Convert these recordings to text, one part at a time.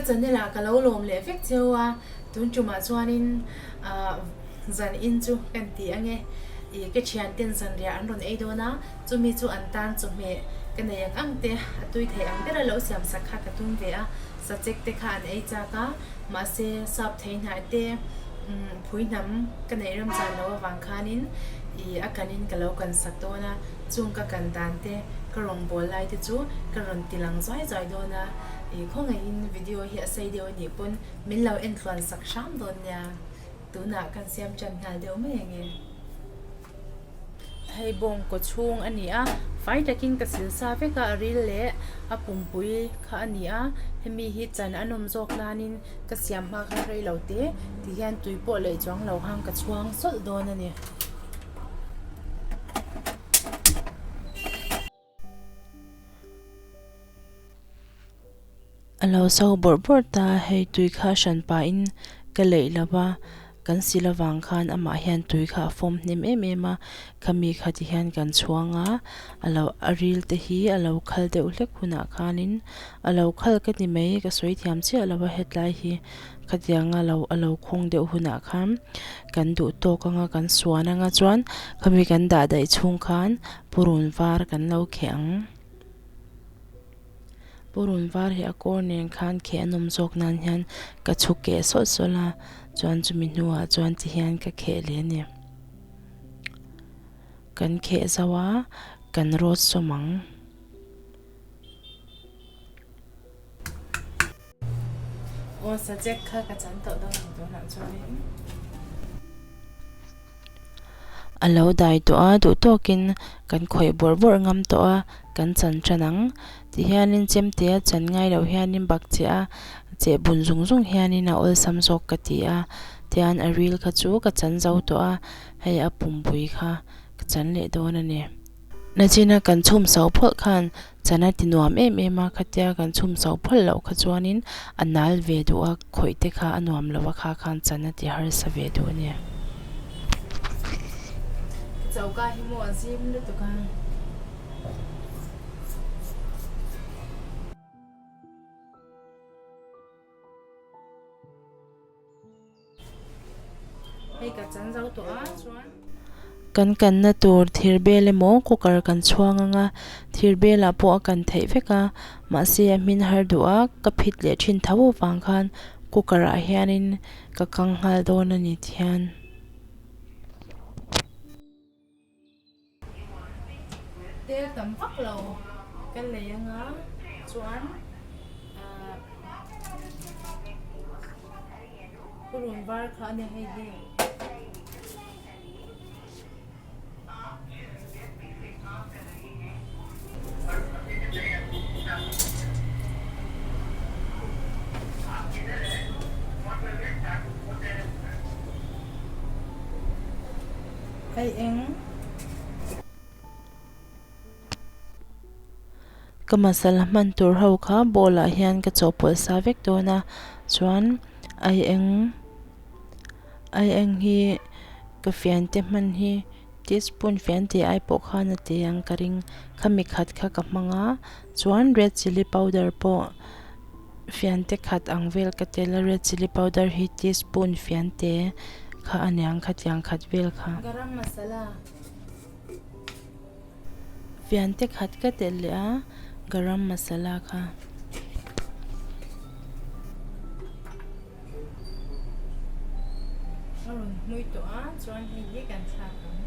channel ah ka lo lawm leh vek cheu a, tun tumah chuanin ah zan in chu kan ti ange ih ka thian ten zanriah an rawn ei dawn a, chumi chu an tan chawhmeh ka nei ang ang te a tui thei ang bera lo siam sak kha ka tum ve a, sachek te kha an ei chak a, mahse sap thei hnai te umm phui hnam ka neih ram chan lo avang khanin ih a kanin ka lo kan sak dawn a. Chung ka kan dan te, ka rawngbâwl lai te chu ka rawn ti lang zuai zuai dawn a, ih khawngaihin video hi a sei deuh anih pawn min lo en tluan sak hram dawn nia, tunah kan siam ṭan nghal deuh mai ang e. Hei bawngkaw chhung a ni a, fai takin ka sil sa vek a, a ril leh a pumpui kha a ni a, hemi hi chan a nawm zawk nanin ka siam hma kha rei lo te ti hian tui pawh leh chuang lo hang ka chhuang sawlh dawn a ni. A lo so bawrh bawrh ta hei tui kha hran pahin ka leih lo va kan sil avang khan amah hian tui kha a fawm hnem em em a khami kha ti hian kan chhuang a a lo a ril te hi a lo khal deuh hlek hunah khanin a lo khal ka ti mai ka sawi thiam chiah lo a hetlai hi. Khatianga lo a lo khawng deuh hunah khan kan duh tawk anga kan suan anga chuan khami kan dah daih chhung khan purun var kan lo kheh ang. Purun var hi a kawr nen khan kheh a nawm zawk nan hian ka chhu keh sawlh sawlh a chuan chumi hnuah chuan ti hian ka kheh leh a ni. Kan kheh zauh a kan rawt sawm ang. Aw subject kha ka chan tawh dawn ang tunah chuanin. A lo dai tawh a, duh tawkin kan khawih bawrh bawrh ngam tawh a, kan chan tan ang. Tihianin chemte a chan ngai loh hianin bak che a, cheh bun zung zung hianin a awlsam zawk ka ti a. Tihian a ril kha chu ka chan zo tawh a, hei a pumpui kha ka chan leh dawn a ni. Nachina kan chhum so phawlh khan Chana ti nuam em em a, khatia kan chhum chho phawlh loh kha chuanin a nal ve duh a, khawih te kha a nuam lo a, kha khan chana ti harsa ve duh a ni. Ka choka hi maw a zim lutuk a. Hei ka chan zo tawh a chuan. Kan kanna tur thir bel emaw cooker kan chhuang ang a, thir belah pawh a kan theih vek a, mahse a hmin har duh a, ka phit leh thin tho avang khan cooker ah hianin ka kang nghal dawn a ni tihian. Tel tam vak lo ka lei anga chuan ahh purun var kha a nia hei hi. Hei eng. Ka masala hman tur ho kha bowl ah hian ka chawhpawlh sa vek dawn a chuan ai eng ai eng hi ka fian te hman hi teaspoon fian tih ai pawh khan a ti ang ka ring khami khat kha ka hmang a chuan red chilli powder pawh fian te khat ang vel ka tel a red chilli powder hi teaspoon fian te kha a niang khatiang khat vel kha. Garam masala. Fian te khat ka telh leh a garam masala kha. A rawn hmui tawh a chuan hei hi kan thlak ang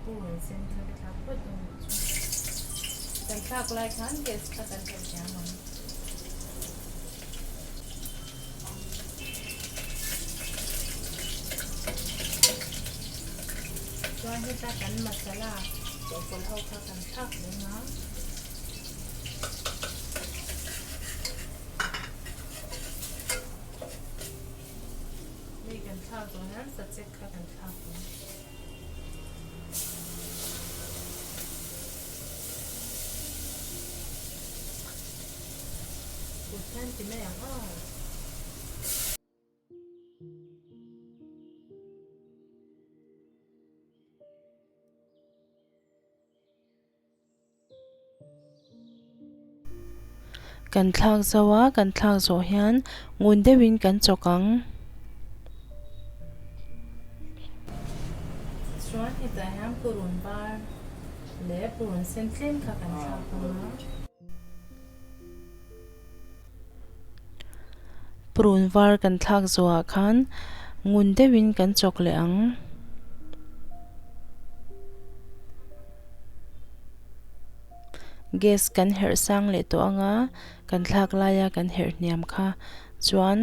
purun sen kha ka thlak phawt dawn ah chuan kan thlak lai khan gas kha kan hre thiam ang. Chuan heta kan masala chawhpawlh ho kha kan thlak reng a. Hei kan thlak zawh hian sachek kha kan thlak ang. Kut hian ti mai ang aw. Kan thlak zo a, kan thlak zawh hian ngun deuhin kan chawk ang. Chuan hetah hian purun var leh purun sen tlem kha kan thlak ang a. Purun var kan thlak zawhah khan ngun deuhin kan chawk leh ang. Gas kan herh sang leh tawh ang a, kan thlak laia kan herh hniam kha chuan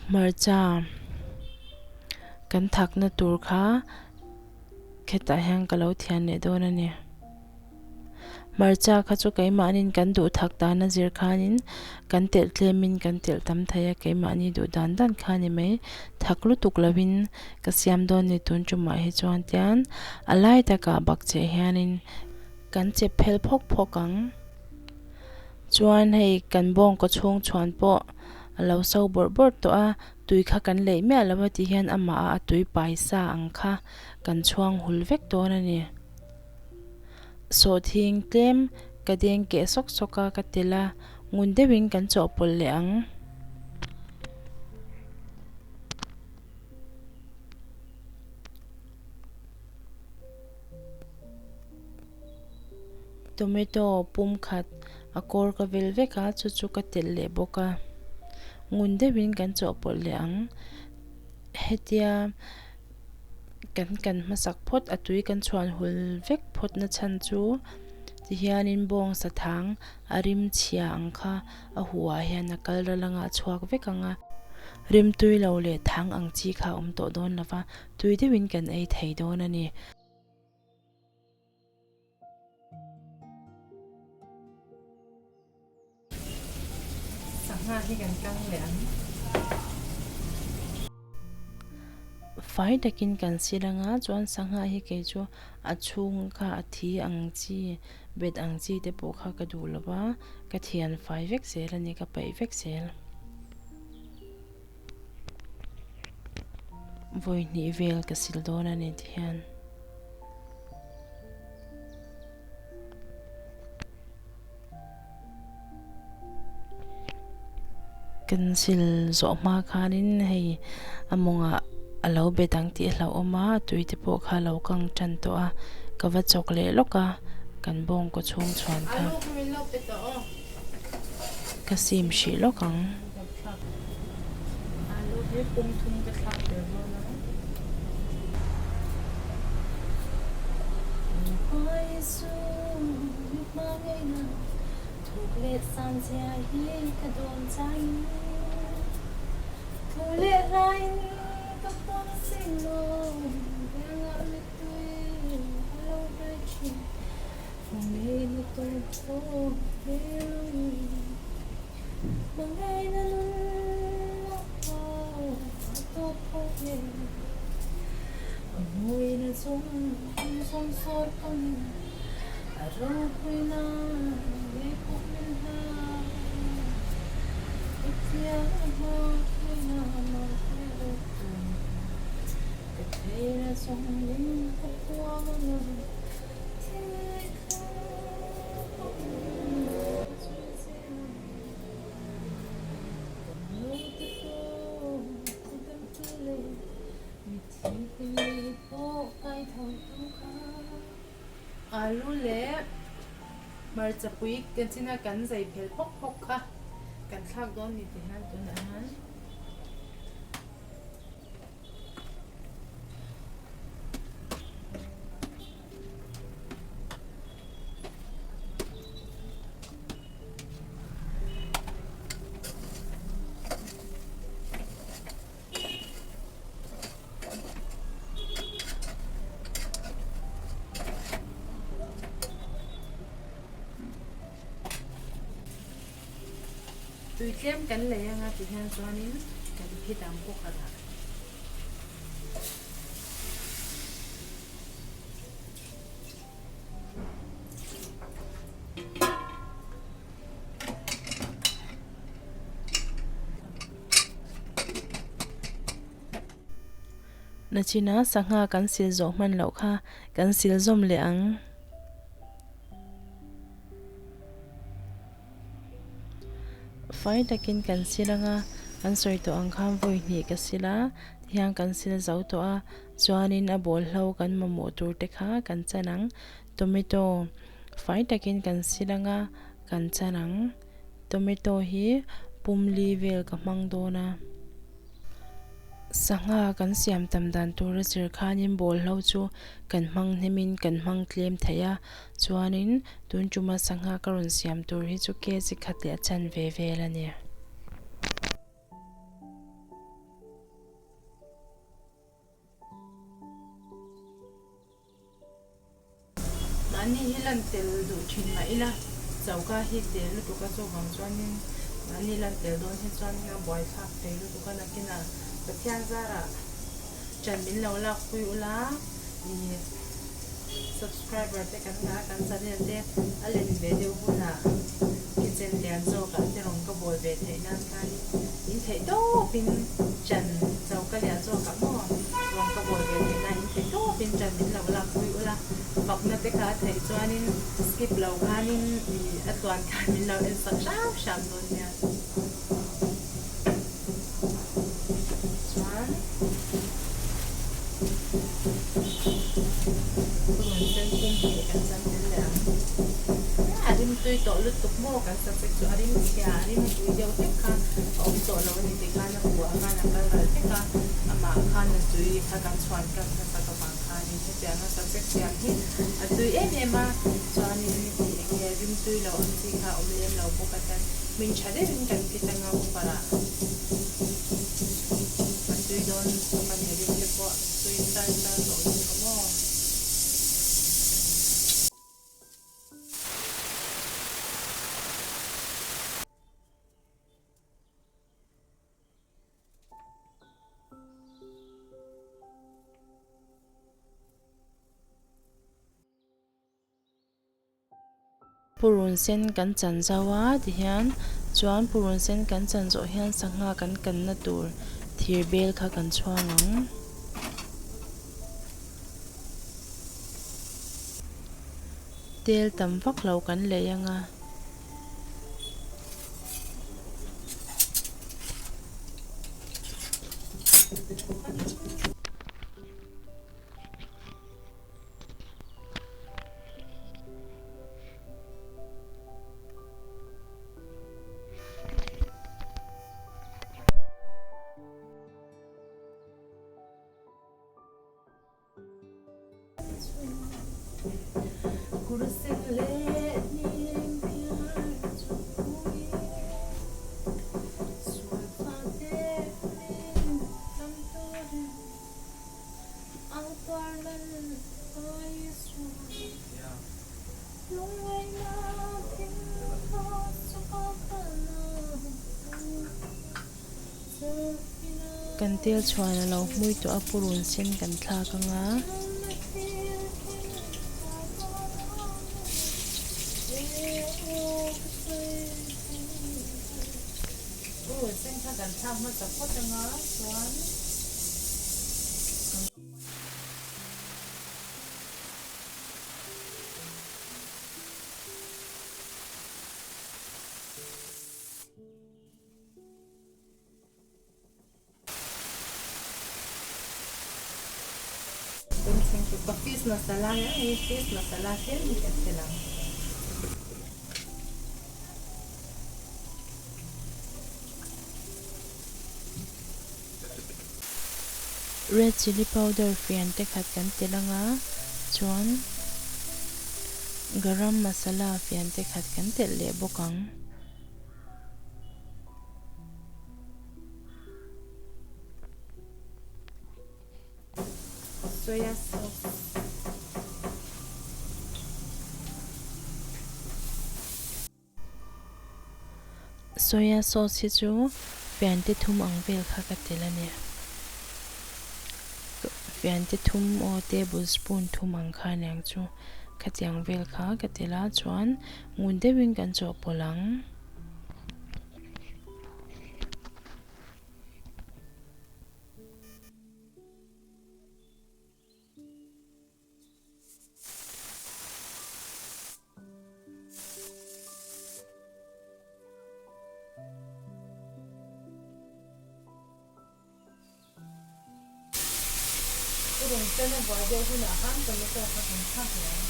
hmarcha kan thakna tur kha khetah hian ka lo thian leh dawn a ni. Hmarcha kha chu keimahniin kan duh thak dan a zir khanin kan telh tlemin kan telh tam thei a, keimahni duh dan dan kha a ni mai. Thak lutuk lovin ka siam dawn ni tun tumah hi chuan tian a lai takah bakcheh hianin kan chep phel phawk phawk ang. Chuan hei kan bawngkaw chhung chhuan pawh a lo so bawrh bawrh tawh a, tui kha kan leih miah lo a ti hian amah a tui pai sa ang kha kan chhuang hul vek dawn a ni. Sawhthing tlem ka deng keh sawk sawk a ka tel a, ngun deuhin kan chawhpawlh leh ang. Tomato pum khat a kawr ka vel vek a, chu chu ka telh leh bawk a, ngun deuhin kan chawhpawlh leh ang. Hetia kan kan hmasak phawt a tui kan chhuan hul vek phawt na chhan chu tihianin bawng sathang a rim chhia ang kha a huh ah hian a kal ral anga a chhuak vek ang a, rim tui lo leh thang ang chi kha a awm tawh dawn lo va, tui deuhin kan ei thei dawn a ni. Sangha hi kan kang leh ang. Fai takin kan sil anga chuan sangha hi kei chu a chhung kha a thi ang chi bet ang chi te pawh kha ka duh lo va ka thian fai vek zel a ni ka paih vek zel. Vawi hnih vel ka sil dawn a ni ti hian. Kan sil zawh hma khanin hei a mawngah a lo bet ang tih a hlauhawm a, tui te pawh kha a lo kang tan tawh a, ka va chawk leh lawk a, kan bawngkaw chhung chhuan kha ka sim hrih lawk ang. Alu leh hmarchapui kan china kan zai phel phawk phawk kha kan thlak dawn ni tih hian tunah hian. Tui tlem kan lei anga ti hian chuanin kan phit ang cooker ah. Nachina sangha kan sil zawh hman loh kha kan sil zawm leh ang. Fai takin kan sil anga kan sawi tawh ang khan vawi hnih ka sil a tihian kan sil zo tawh a chuanin a bawlhlo kan mamawh tur te kha kan chan ang tomato fai takin kan sil anga kan chan ang tomato hi pumli vel ka hmang dawn a. Sangha kan siam tam dan tur a zir khanin bawlhlo chu kan hmang hnemin kan hmang tlem thei a, chuanin tun tuma sangha ka rawn siam tur hi chu kg khat leh a chanve vel a ni. Mahni hi lan tel duh thin mah ila, choka hi tel lutuk a chuvang chuanin mahni lan tel dawn hi chuanin a buaithlak thei lutuk a, nakinah Pathian zarah ṭan min lo lakpui ula ih subscriber te kan ngah a, kan channel te a len ve deuh hunah kitchen lian zawkah te rawn ka bawl ve theih nan khanin in theih tawpin ṭan choka lian zawkah maw rawn ka bawl ve theih nan in theih tawpin ṭan min lo lakpui ula. Fakna te kha a theih chuanin skip lo khanin ih a tluan khan min lo en sak hram hram dawn nia. Chuan purun sen pum hnih kan chan tel leh ang. A rim tui tawh lutuk maw kan subject chu a rim chhia a rim ui deuh hlek kha a awm tawh lo a ni tikhan a buah khan a kal ral vek a, amah khan a tui kha kan chhuan tan hmasak avang khanin hetianga subject siam hi a tui em em a, chuanin ih eng nge rim tui lo ang chi kha a awm lem lo bawk a chuan hmin tha deuhin kan fit anga cooker ah a tui dawn bawk a ni rim te pawh tui char char tawh lutuk a maw. Purun sen kan chan zau a tihian chuan purun sen kan chan zawh hian sangha kan kanna tur thir bel kha kan chhuang ang. Tel tam vak lo kan lei anga. Kan tel chhuan a lo hmui tawh a purun sen kan thlak ang a. Purun sen kha kan thlak hmasa phawt ang a chuan. Ka fish masala nia hei fish masala tlem hi kan tel ang. Red chilli powder fian te khat kan tel anga chuan garam masala fian te khat kan telh leh bawk ang. Soya sauce. Soya sauce hi chu fiante thum ang vel kha ka tel a ni. Fiante thum aw table spoon thum ang kha aniang chu khatiang vel kha ka tel a chuan ngun deuhin kan chawhpawlh ang. rawn chan a buai deuh hunah khan tomato kha kan thlak leh ang.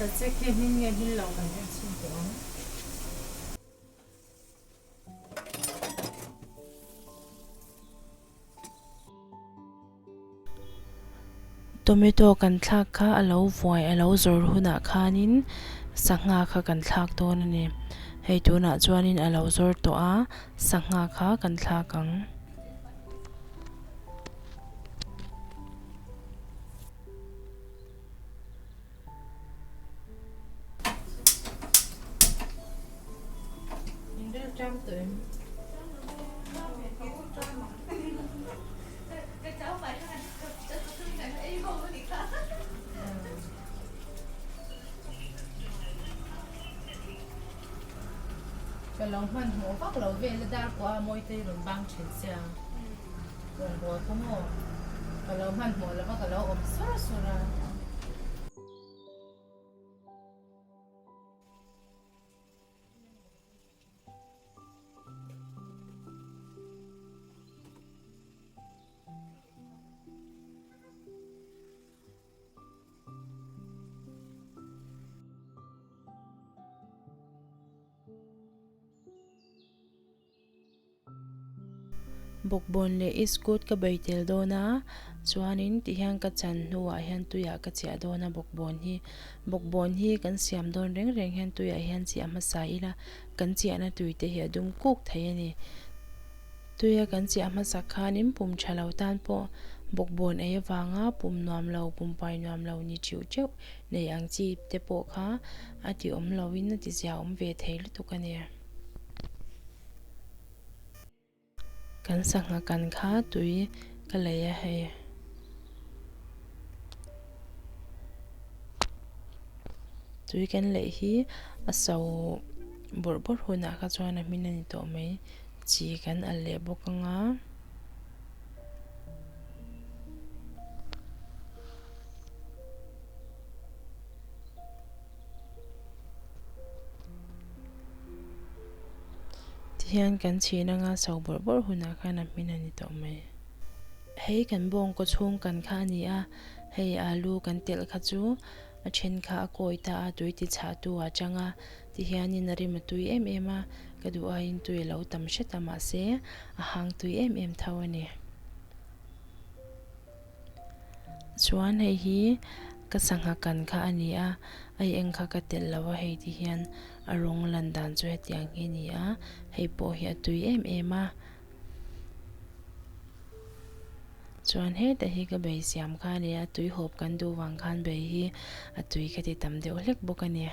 Sachek hi hmin nge hmin lo kan en chhin tawh ang. Tomato kan thlak kha a lo vuai a lo zawr hunah khanin sangha kha kan thlak dawn a ni. Hei tunah chuanin a lo zawr tawh a, sangha kha kan thlak ang. Ka lo hmanhmawh vak lo vel a dar kuah a mawi te hi rawn bang thin sia rawn bawl kha maw ka lo hmanhmawh lova ka lo awm sur sur a. Bawkbawn leh iskut ka bei tel dawn a, chuanin tihian ka chan hnuah hian tuiah ka chiah dawn a bawkbawn hi. Bawkbawn hi kan siam dawn reng reng hian tuiah hian chiah hmasa ila kan chiahna tui te hi a dum kuk thei a ni. Tuia kan chiah hmasak khanin pum tha lo tan pawh bawkbawn ei avanga pum nuam lo, pumpai nuam lo ni teuh teuh nei ang chi te pawh kha a ti awm loin a ti zia awm ve thei lutuk a ni. Kan sangha kan kha tui ka lei a hei. Tui kan leih hi a so bawrh bawrh hunah kha chuan a hmin a ni tawh mai. Chi kan alh leh bawk ang a. Tihian kan chhin anga so bawrh bawrh hunah khan a hmin a ni tawh mai. Hei kan bawngkaw chhung kan kha a ni a, hei alu kan telh kha chu a then kha a kawi ta a, tui ti chhah tu a chang a, tihianin a rim a tui em em a, ka duh aiin tui a lo tam hret a mahse a hang tui em em tho a ni. Chuan hei hi ka sangha kan kha a ni a, a eng kha ka telh lo a hei ti hian a rawng lan dan chu hetiang hi a ni a, hei pawh hi a tui em em a. Chuan heta hi ka bei siam kha a ni a, tui hawp kan duh vang khan bei hi a tui ka ti tam deuh hlek bawk a ni.